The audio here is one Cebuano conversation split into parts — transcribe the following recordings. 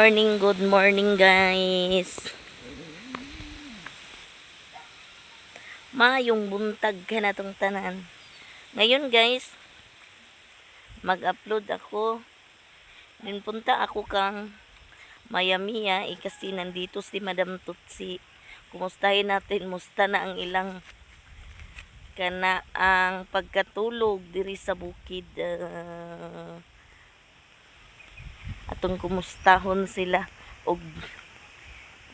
Morning, good morning, guys. Mayong buntag ka na tong tanan. Ngayon, guys, mag-upload ako. Din punta ako kang Mayamia eh, kasi nandito si Madam Tutsi. Kumustahin natin, musta na ang ilang kana ang pagkatulog diri sa bukid. Atong kumustahon sila og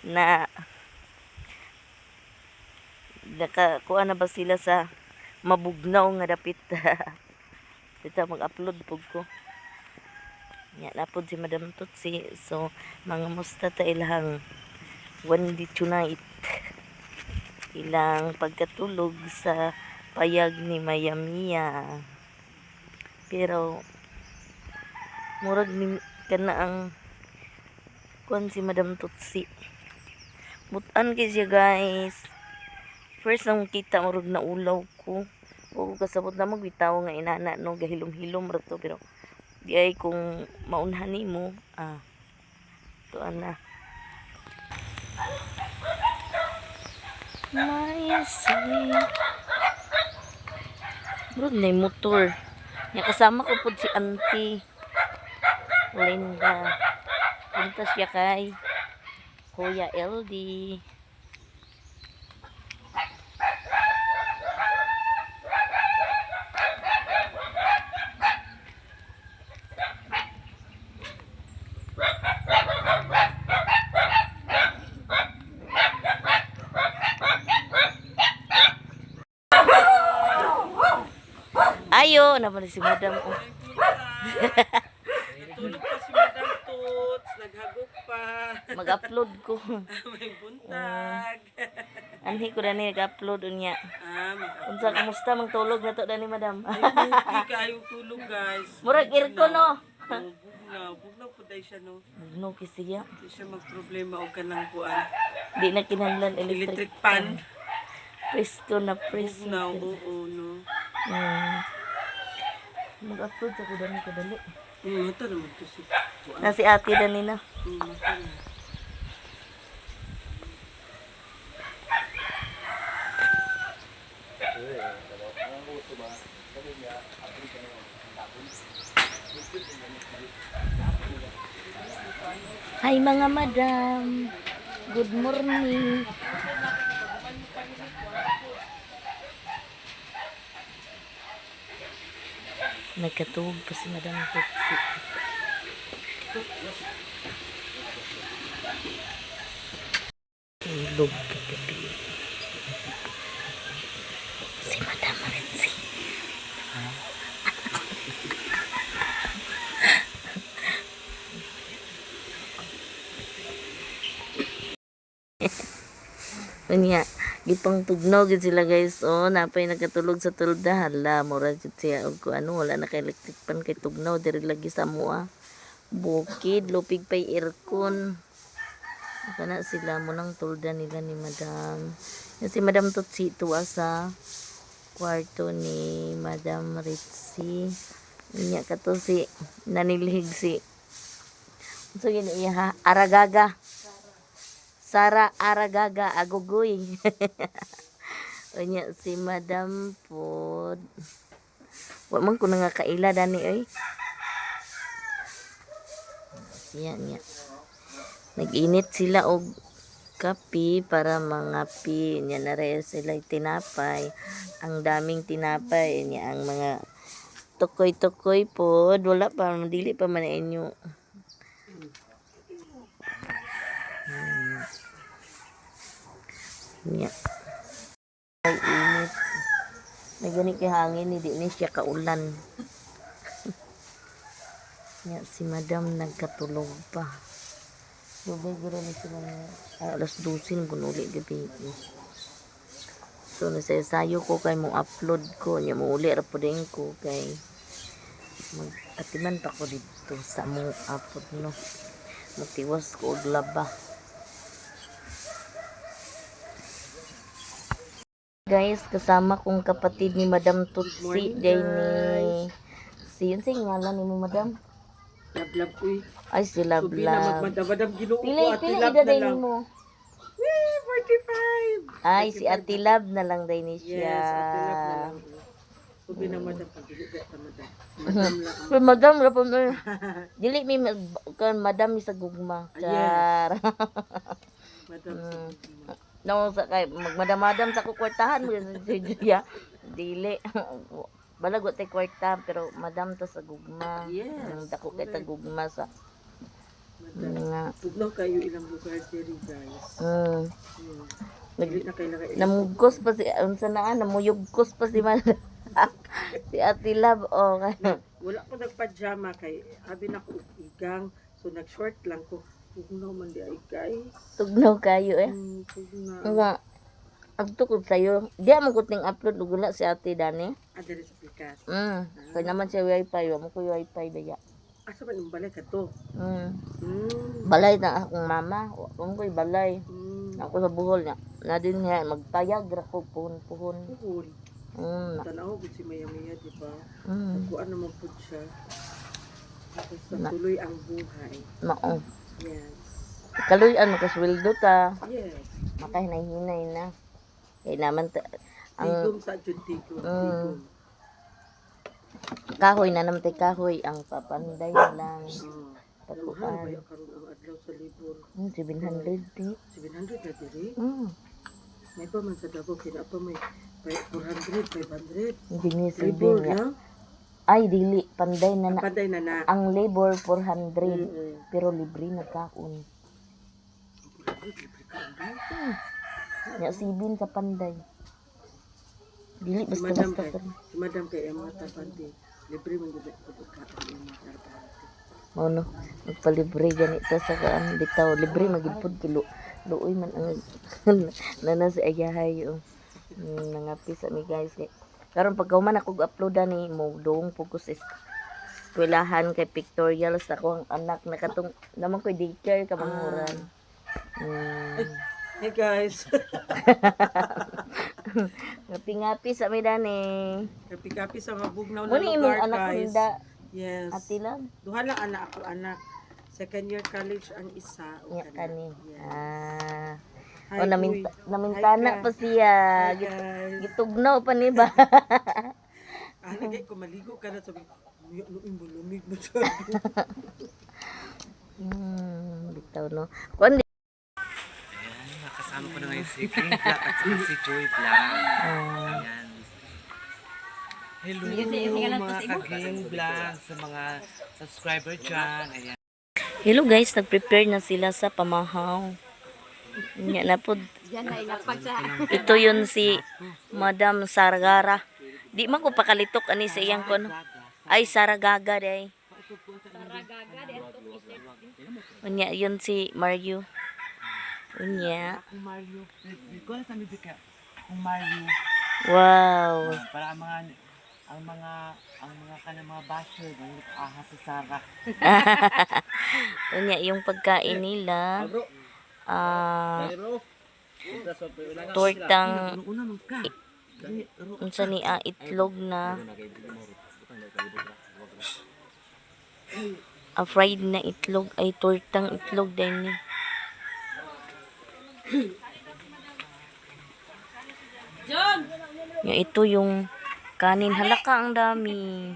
na nakakuha na ba sila sa mabugnaw nga dapit. Dito mag-upload pug ko. Nya na pod si Madam Tutsi. So, mga musta ta ilahang one day tonight. Ilang pagkatulog sa payag ni Mayamia. Pero murag ni kana ang kuan si Madam Tutsi. Butan kay siya, guys. First nang kita, murag na ulaw ko. O kasabot na mo bitaw nga inana no, gahilom-hilom ra to, pero di ay kung maunhan nimo to ana. May sweet. Murag na motor. Nya kasama ko pod si Auntie Linda. Punta siya kay Kuya LD. Ayo, naman si Madam. Oh. Natulog pa si Madam Toots, naghagok pa. Mag-upload ko. May buntag. Anhi ko dani nag-upload unya. Ah, mag- Unsa, kumusta mang tulog na to dani, Madam? Ay, okay kayong tulog, guys. Murag aircon no. Oh, bugnaw, bugnaw po dahil siya, no. No kasi siya. Di siya magproblema og kanang kuan. Di na kinahanglan electric. Electric pan. Presto na presto. Bugnaw, oo, no. Mag-upload ako dani kadali. Ito naman to si kuan. Na si ate dani na. Ito na. Hi, mga madam. Good morning. Nagkatuog pa si Madam Tutsi. Tulog kagabi. Si Madam Ritzy. Unya, gipang tugnaw gid sila, guys. Oh, napay nagkatulog sa tulda. Hala, mura jud siya og kung ano, wala na kay electric pan kay tugnaw diri lagi sa mua. Bukid, lupig pay aircon. Kana sila mo nang tulda nila ni Madam. Yan si Madam Tutsi tuwa sa kwarto ni Madam Ritzy. Unya kato si nanilhig si. Unsa gini iya ha? Aragaga. Sara Aragaga Agugoy. Unya si Madam pod. Wa man ko nga kaila dani oy. Siya niya. Nag-init sila og kape para mga pi niya na rin sila tinapay. Ang daming tinapay niya, ang mga tukoy-tukoy pod wala pa, dili pa man inyo. Niya. Ay, init. May gani kay hangin, hindi ni siya kaulan. Niya, si Madam nagkatulog pa. Dugay guro ni sila nga ay, alas 12 kung uli gabi. So, nasayasayo ko kay mo upload ko. Niya, mo uli ra po din ko kay mag atiman pa ko dito sa mo upload no. Matiwas ko og laba. Guys, kasama kong kapatid ni Madam Tutsi Morning, day ni si yun sa ngalan ni mo, Madam? Love-love uy. Ay, si Love Subi na Love. magmadam-madam Ginoo ko Pila, Ate pila Love edad na ay lang. nimo? Yay, 45. Ay, si Ate Love na lang day ni siya. Yes, Ate Love na lang. Subi na madam pag dili ta madam. Madam lang. Pero madam, rapon na. Dili mi kan madam mi sa gugma. Ah, yes. Char. Madam sa gugma. No, sa kay magmadam-madam sa kukwartahan mo si Julia. Dili. Balag wa tay kwarta pero madam ta sa gugma. Yes, Dako kay ta gugma sa Madam. nga. Tugnaw kayo ilang lugar diri guys. Dili na kailangan Namugkos pa si unsa na namuyugkos pa si madam. Si Ate Love oh. Wala ko nagpajama kay abi na ko og igang so nag-short lang ko. Tugnaw man di ay guys. Tugnaw kayo eh. Tugnaw. Nga. Agto ko sayo. Di mo ko ting upload ug wala si Ate Dani. Ah, diri sa pikas. Kay naman siya wifi, wa mo ko wifi daya. Asa man yung balay ka to? Balay na akong mama. Wa ko ko'y balay. Ako sa Bohol na. Na din niya magpayag ra ko puhon-puhon. Puhon. Tanaw gud si Maya Maya, di ba? Nagkuan naman pud siya. Tapos sa tuloy ang buhay. Mao. Yes. Kaluy-an makasweldo ta. Yes. Makahinay-hinay na. Kay naman ta, ang Tigom sa jud tigom. Tigom. kahoy na naman tay kahoy ang papanday lang. Ah. Mahal Takuan. ba yung karon ang adlaw sa libon? 700 di. 700 na diri. May pa man sa Davao kina pa may 400, 500. Hindi ni Libor sabi niya. lang. Ay dili panday na na. Panday na na. Ang labor 400 pero libre na kaon. 400 libre ka ang Nya sibin sa panday. Dili Si basta Madam basta kay, karon. si Madam kay ang mga tabante. Libre man gud ka ang mga tabante. Mao no, magpalibre ganito sa kaan bitaw libre magid pud kilo. Luoy man ang nana si ayahay oh. Nangapi sa mi guys kay karon pagka human ako upload ani mo doong pud ko sa eskwelahan kay pictorial sa ako ang anak na katong naman koy daycare kamanghuran. Hey guys. Ngapi-ngapi sa mi dani. Kapi-kapi sa mabugnaw na Muna imong lugar anak guys. hunda Yes. ati lang. Duha lang anak ako anak. Second year college ang isa o Nya kana. kani. Yes. Ah. Hi, Oh, naminta, uy. namintana Hi, pa siya. Hi, guys. Gitugnaw pa ni ba? Ah, nagay ko maligo ka na sabi. Umiyak no imo lamig mo siya. Bitaw no. Kuan Ayan, nakasama ko na ngayon si King Black at saka si Joy Black. Ayan. Hello mga ka-King Black sa mga subscriber dyan. Ayan. Hello guys, nag-prepare na sila sa pamahaw. Nya na pod. Ito yun si Madam Sargara. Di man ko pakalitok ani sa iyang kono. Ay Saragaga day. Unya yun si Mario. Unya. Kung Mario, ko sa music ka. Kung Mario, Wow. para ang mga kanang mga basher, ang aha sa Sarah. Unya yung pagkain nila. Ah, tortang Una man ka. unsa ni ah, itlog na a fried na itlog ay tortang itlog din ni. Yung ito yung kanin halaka ang dami.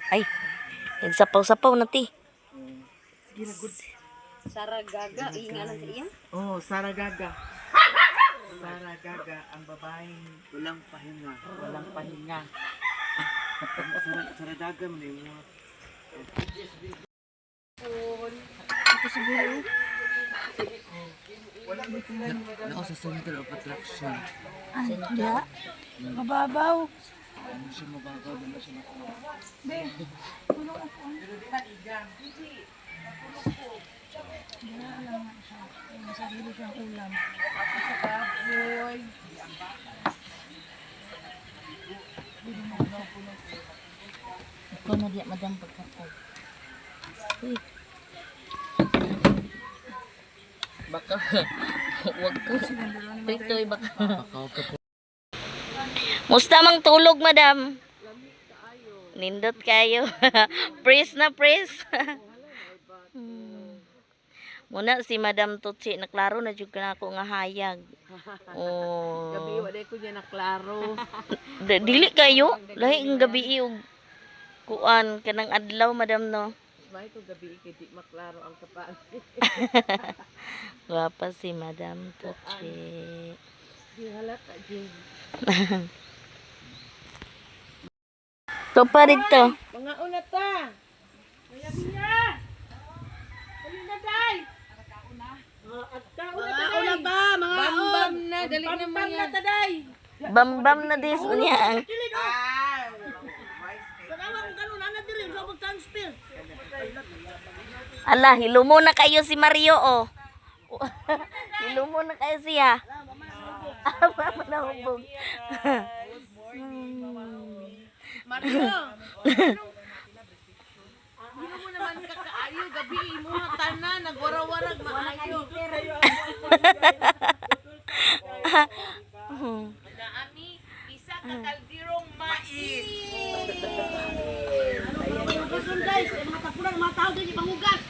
Ay, nagsapaw-sapaw na ti. Oh, Sarah Gaga. Sarah Gaga, ang babaeng walang pahinga. Walang pahinga. Sarah Gaga man yung mga Ito siguro. Nako sa center of attraction. Senda. Mababaw. Ano siya mababaw? Ano siya mababaw? Ikaw na diya madam pagkatay. Uy. Baka wag ka. Toy, baka. Musta mang tulog, madam? Nindot kayo. Praise na praise. Muna si Madam Tutsi naklaro na jud ka nako nga hayag. Oh. Gabi wala ko niya naklaro. Dili kayo lahi ang gabi og kuan kanang adlaw, madam, no. May ko gabi kay di maklaro ang kapaan. Gwapa si Madam Tutsi. Di halata jud. To pa dito. Mga una ta. Maya miya. Dali na day. Mga una ba, mga bam na, dali na mga. Bam na taday. Bambam na dis niya. Ala, hilumo na kayo si Mario, oh. Hilumo na kayo siya. Ah, mama na hubog. Mario. Hindi mo naman kakaayo gabi imo tanan nagwarawarag maayo. Naami isa ka kaldirong mais. Guys, mga tapunan, mga tao din ipangugas.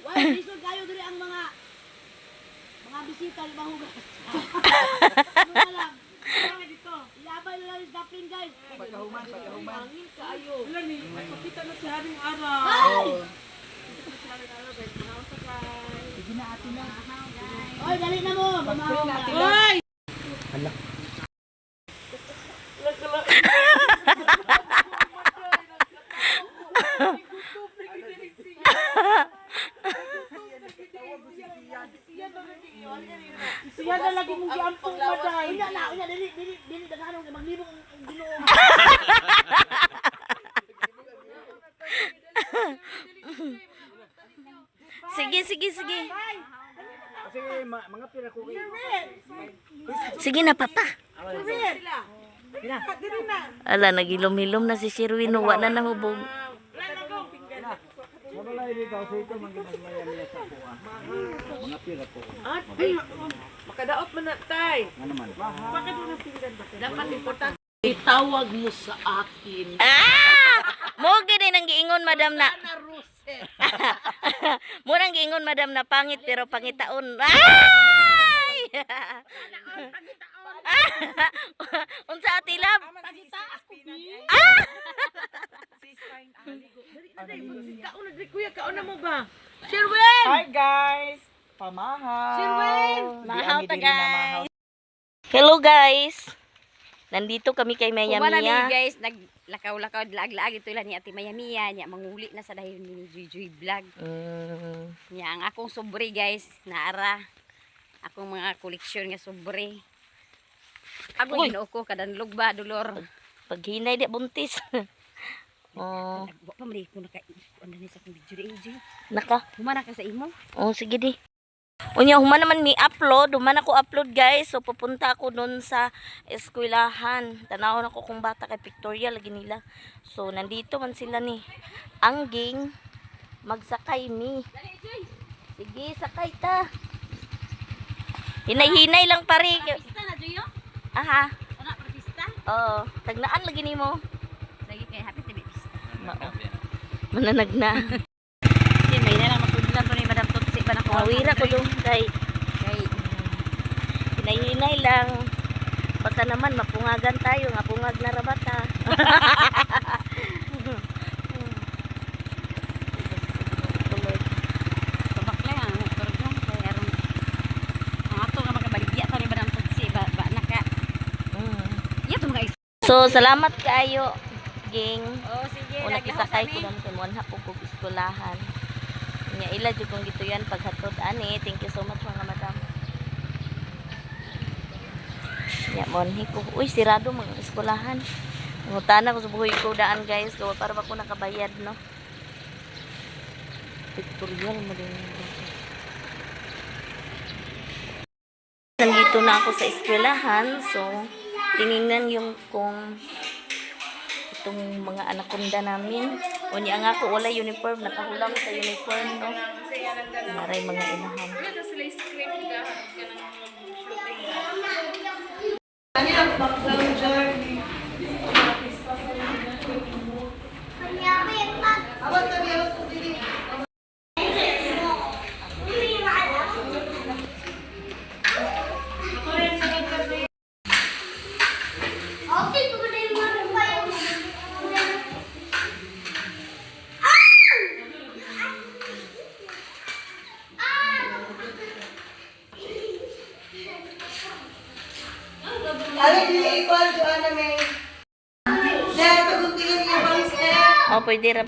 Why, lisod kayo diri ang mga bisita ni Bahugas. Ano na lang? Kaya dito. Ilabay na lang yung dumpling, guys. Hangin kaayo. Wala ni, pakita na si Haring Araw. Oy, dali na mo. Mamahaw na. Ay! Siya na lagi mong giampong maday. Unya na, unya dili dili dili daghanon kay maglibog ang Ginoo. Sige, sige, sige. Sige na, papa. Ala, nagilom-hilom na si Sherwin. Wa na nahubog. Makadaot man na tay. Bakit mo nang pinggan ba? Dapat importante. Itawag mo sa akin. Ah! Mo gini nang giingon, madam, na. Na Rosel. Mo nang giingon, madam, na pangit pero pangitaon. Ay! Unsa, Ate Love? Kaon na diri kuya, kaon na mo ba? Sherwin! Hi guys! Pamahaw! Sherwin! Mahaw ta, guys. Hello guys. Nandito kami kay Maya Kumana ni Mia. guys, naglakaw-lakaw, laag-laag ito lang ni Ate Maya Mia, niya manguli na sa dahil ni Joy Joy Vlog. Niya ang akong sobre guys, naara. Akong mga koleksyon nga sobre. Ako Uy. ginoo ko kadanlog ba dolor. Paghinay di buntis. Oh, Wa pa man ko naka ano ni sa akong video di Joy. Naka. Humana ka sa imo. Oh, sige di. Unya, human naman mi upload, human ako upload guys. So pupunta ako nun sa eskwelahan. Tanawon ako kung bata kay pictorial lagi nila. So nandito man sila ni Angging, magsakay mi. Sige, sakay ta. Hinay-hinay lang pare. Pista na Joy. Aha. Una pista. Oo, tagnaan lagi nimo. Lagi kay happy to be pista. Mao. Mananag na. Sige, may na lang masudlan to ni Madam Tutsi ba na ko. Mawira ko yung kay Kay hinay-hinay lang. Baka naman mapungagan tayo, nga pungag na rabata. Pabaklay ang motor dyan. Kay aron ang ato nga makabaligya to ni Madam Tutsi ba, ba naka. Iya to mga So salamat kaayo, ging. Oh, sige. Una Naglahos kisakay ko kami. lang kay muanha ko kog eskwelahan. Nya ila jud kong gituyan paghatod ani. Thank you so much mga madam. Nya monhi ko. Uy, sirado mga eskwelahan. Ngutana ko sa buhay ko daan guys, gawa para ba ko nakabayad, no? Pictorial mo din. Nandito na ako sa eskwelahan, so tiningnan yung kung itong mga anaconda namin. Unya nga ako, wala uniform. Nakahulam sa uniform, no? Maray mga inahan. Oh, pwede ra.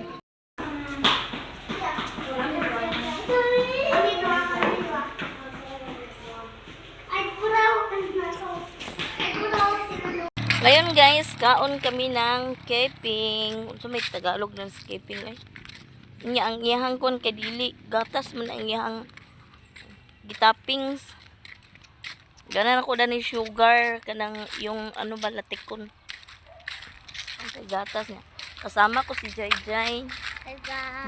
Ngayon guys, kaon kami ng keping. Unsa may Tagalog ng keping ay? Nya ang iyahang kon kay dili gatas man ang iyahang gitoppings. Ganan ako dani sugar kanang yung ano ba latikon. Ang kay gatas niya. Kasama ko si Jai Jai.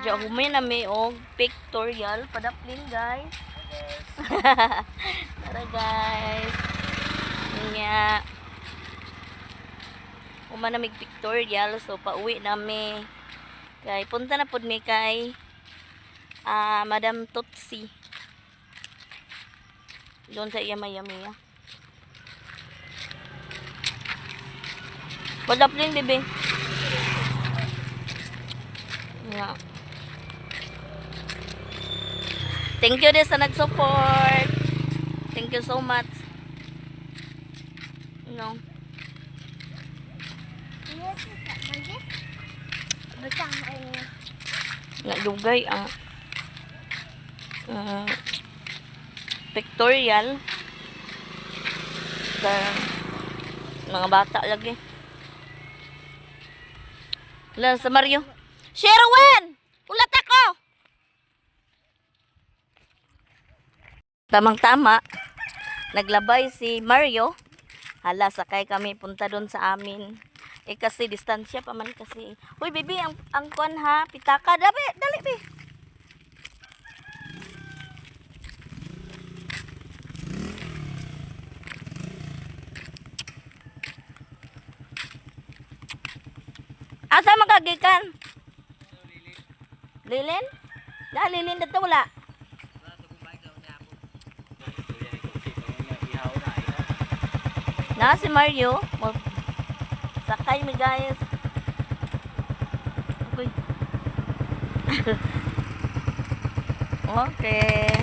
Diya humay na may og pictorial padaplin guys. Tara guys. Nya. Uma na mig pictorial so pauwi na mi. Kay punta na pud mi kay Madam Tutsi. Doon sa iya maya maya. Padaplin bebe. Yeah. Thank you din sa nag-support. Thank you so much. No. Nagdugay ang pictorial sa mga bata lagi. Wala sa Mario. Sherwin! Ulat ako! Tamang-tama. Naglabay si Mario. Hala, sakay kami punta doon sa amin. Eh kasi distansya pa man kasi. Uy, baby, ang kwan ha, pitaka. Dali, dali, be. Asa man ka gikan? Lilin? Na lilin dito wala. Na si Mario. Sakay mi guys. Okay. Okay.